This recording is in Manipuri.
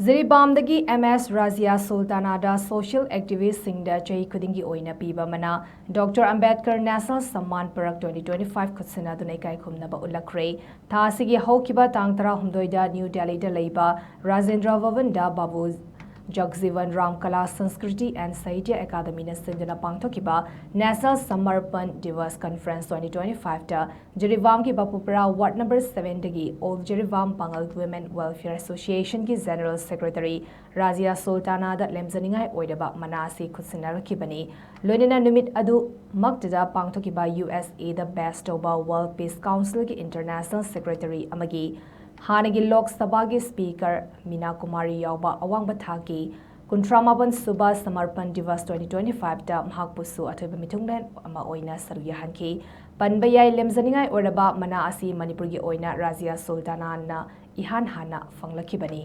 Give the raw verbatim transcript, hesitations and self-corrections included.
ꯖꯤꯔꯤꯕꯥꯝꯗꯒꯤ ꯑꯦꯝ ꯑꯦꯁ ꯔꯥꯖꯤꯌꯥ ꯁꯨꯜꯇꯥꯅꯥꯗ ꯁꯣꯁꯤꯌꯦꯜ ꯑꯦꯛꯇꯤꯚꯤꯁ꯭ꯠꯁꯤꯡꯗ ꯆꯍꯤ ꯈꯨꯗꯤꯡꯒꯤ ꯑꯣꯏꯅ ꯄꯤꯕ ꯃꯅꯥ ꯗꯣꯛꯇꯔ ꯑꯝꯕꯦꯗꯀꯔ ꯅꯦꯁꯅꯦꯜ ꯁꯝꯃꯥꯟ ꯄꯔꯛ twenty twenty five ꯈꯨꯠꯁꯤꯟꯅꯗꯨꯅ ꯏꯀꯥꯏ ꯈꯨꯝꯅꯕ ꯎꯠꯂꯛꯈ꯭ꯔꯦ꯫ ꯊꯥ ꯑꯁꯤꯒꯤ ꯍꯧꯈꯤꯕ ꯇꯥꯡ ꯇꯔꯥꯍꯨꯝꯗꯣꯏꯗ ꯅ꯭ꯌꯨ ꯗꯦꯜꯂꯤꯗ ꯂꯩꯕ ꯔꯥꯖꯦꯟꯗ꯭ꯔ ꯚꯕꯟꯗ ꯕꯥꯕꯨ ꯖꯒꯖꯤꯕꯟ ꯔꯥꯝ ꯀꯂꯥ ꯁꯪꯁꯀ꯭ꯔꯤꯇꯤ ꯑꯦꯟ ꯁꯥꯍꯤꯇ꯭ꯌ ꯑꯦꯀꯥꯗꯃꯤꯅ ꯁꯤꯟꯗꯨꯅ ꯄꯥꯡꯊꯣꯛꯈꯤꯕ national Samarpan Diwas conference twenty twenty five ꯇ ꯖꯤꯔꯤꯕꯥꯝꯒꯤ ꯕꯥꯄꯨꯄꯔꯥ ꯋꯥꯔꯗ ꯅꯝꯕꯔ seven ꯗꯒꯤ all Jiribam Pangal women welfare ꯑꯦꯁꯣꯁꯤꯌꯦꯁꯟꯒꯤ ꯖꯦꯅꯔꯦꯜ ꯁꯦꯀ꯭ꯔꯦꯇꯔꯤ ꯔꯥꯖꯤꯌꯥ ꯁꯨꯜꯇꯥꯅꯥꯗ ꯂꯦꯝꯖꯅꯤꯡꯉꯥꯏ ꯑꯣꯏꯔꯕ ꯃꯅꯥ ꯑꯁꯤ ꯈꯨꯠꯁꯤꯟꯅꯔꯛꯈꯤꯕꯅꯤ꯫ ꯂꯣꯏꯅꯅ ꯅꯨꯃꯤꯠ ꯑꯗꯨꯃꯛꯇꯗ ꯄꯥꯡꯊꯣꯛꯈꯤꯕ ꯌꯨ ꯑꯦꯁ ꯑꯦꯗ ꯕꯦꯁ ꯇꯧꯕ ꯋꯥꯔꯜꯗ ꯄꯤꯁ ꯀꯥꯎꯟꯁꯤꯜꯒꯤ ꯏꯟꯇꯔꯅꯦꯁꯅꯦꯜ ꯁꯦꯀ꯭ꯔꯦꯇꯔꯤ ꯑꯃꯒꯤ ꯍꯥꯟꯅꯒꯤ ꯂꯣꯛ ꯁꯚꯥꯒꯤ ꯁ꯭ꯄꯤꯀꯔ ꯃꯤꯅꯥ ꯀꯨꯃꯥꯔꯤ ꯌꯥꯎꯕ ꯑꯋꯥꯡꯕ ꯊꯥꯛꯀꯤ ꯀꯨꯟꯊ꯭ꯔꯥ ꯃꯥꯄꯟ ꯁꯨꯕ ꯁꯃꯔꯄꯟ ꯗꯤꯋꯁ twenty twenty five ꯇ ꯃꯍꯥꯛꯄꯨꯁꯨ ꯑꯊꯣꯏꯕ ꯃꯤꯊꯨꯡꯂꯦꯟ ꯑꯃ ꯑꯣꯏꯅ ꯁꯔꯨꯛ ꯌꯥꯍꯟꯈꯤ꯫ ꯄꯟꯕ ꯌꯥꯏ, ꯂꯦꯝꯖꯅꯤꯡꯉꯥꯏ ꯑꯣꯏꯔꯕ ꯃꯅꯥ ꯑꯁꯤ ꯃꯅꯤꯄꯨꯔꯒꯤ ꯑꯣꯏꯅ ꯔꯥꯖꯤꯌꯥ ꯁꯨꯜꯇꯥꯅꯥꯅ ꯏꯍꯥꯟ ꯍꯥꯟꯅ ꯐꯪꯂꯛꯈꯤꯕꯅꯤ꯫